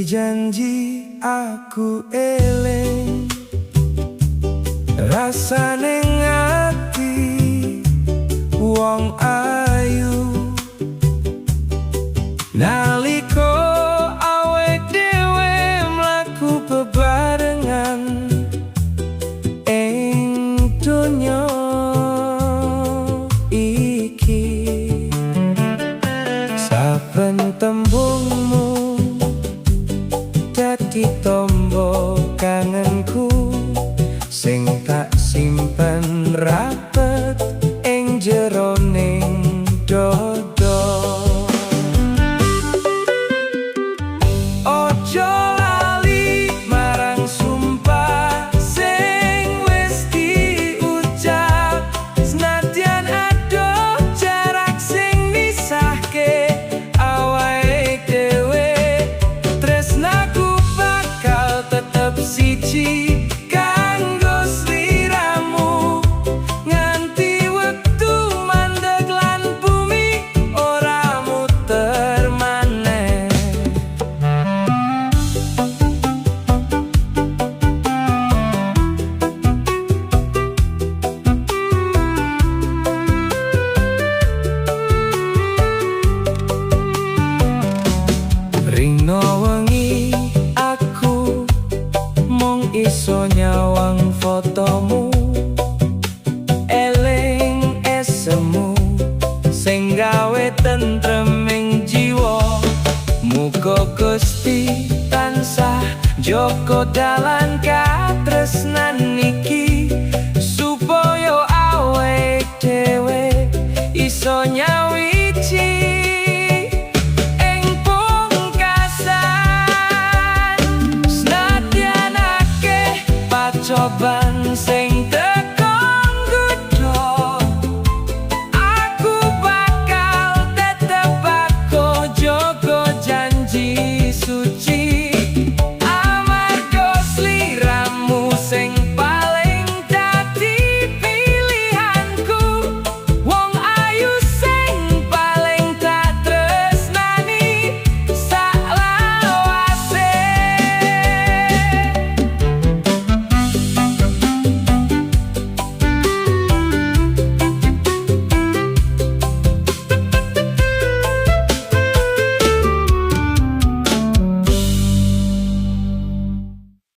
Janji-janji aku eling, rasane ati wong ayu nalika awake dhewe mlaku bebarengan ing donya iki. Saben tembungmu dadi tombo kangenku sing tak simpen rapet ing jeroning dodo. Ojo lali marang sumpah sing wis diucap, senadyan adoh jarak sing misahke awake dhewe. Tresnaku bakal tetep siji kanggo sliramu nganti wektu mandeg lan bumi ora muter maneh. Rino wengi aku mung iso nyawang fotomu, eling esemu sing gawe tentreming jiwa. Muga Gusti tansah jaga dalan katresnan iki supaya awake dhewe iso nyawiji ing pungkasan. Senadyan akeh pacoban.